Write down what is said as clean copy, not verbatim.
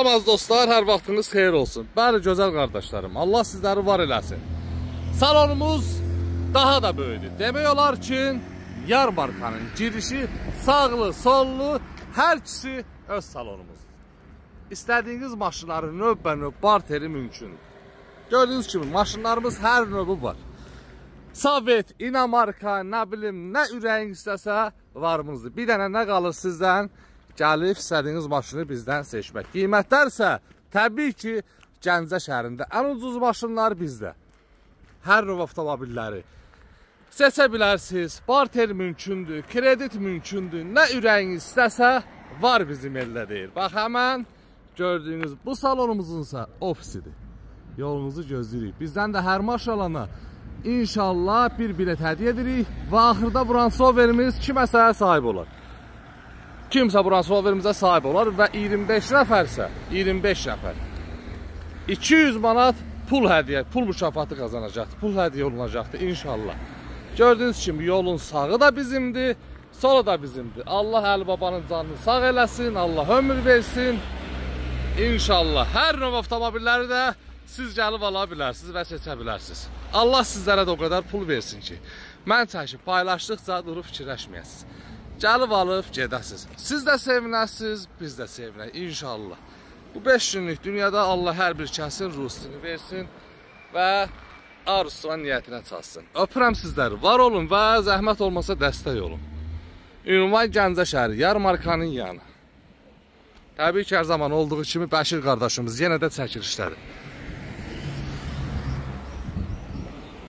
Aziz dostlar, hər vaxtınız xeyir olsun. Bəli, gözəl qardaşlarım, Allah sizləri var eləsin. Salonumuz daha da böyüdü. Demək olar ki, yarmarkanın girişi sağlı, sollu, hər ikisi öz salonumuzdur. İstədiyiniz maşınları növbə-növ barteri mümkündür. Gördüyünüz kimi maşınlarımız hər növü var. Sovet, İnamarka, nə bilim, nə ürəyin istəsə varımızdır. Bir dənə nə qalır sizdən? Gəlib istədiyiniz maşını bizdən seçmək. Qiymətlər isə təbii ki, Gəncə şəhərində ən ucuz maşınlar bizdə. Hər növ avtomobilləri seçə bilərsiniz. Barter mümkündür, kredit mümkündür. Nə ürəyiniz istəsə var bizim eldə deyir. Bax, həmən gördüyünüz bu salonumuzunsa ofisidir. Yolunuzu gözləyirik. Bizdən də hər maşın alana inşallah bir bilet hədiyyə edirik və axırda Range kiməsə sahib olar. Kimsə bu Range Rover'imizə sahib olar və 25 nəfərsə, 25 nəfər 200 manat pul hədiyyə, pul mükafatı qazanacaqdır, pul hədiyyə olunacaqdır inşallah. Gördüyünüz kimi yolun sağı da bizimdir, solu da bizimdir. Allah Əli babanın canını sağ eləsin, Allah ömür versin. İnşallah hər növ avtomobilləri də siz gəlib ala bilərsiniz və seçə bilərsiniz. Allah sizlərə də o qədər pul versin ki, mən çəkib paylaşdıqca durub fikirləşməyəsiniz. Gəlib alıb gedəsiniz. Siz də sevinəsiniz, biz də sevinək inşallah. Bu 5 günlük dünyada Allah hər bir kəsin ruzisini versin və arzusuna, niyyətinə çatsın. Öpürəm sizləri. Var olun və zəhmət olmasa dəstək olun. Ünvan Gəncə şəhəri, yarmarkanın yanı. Təbii ki, hər zaman olduğu kimi Bəşir qardaşımız yenə də çəkilişdədir.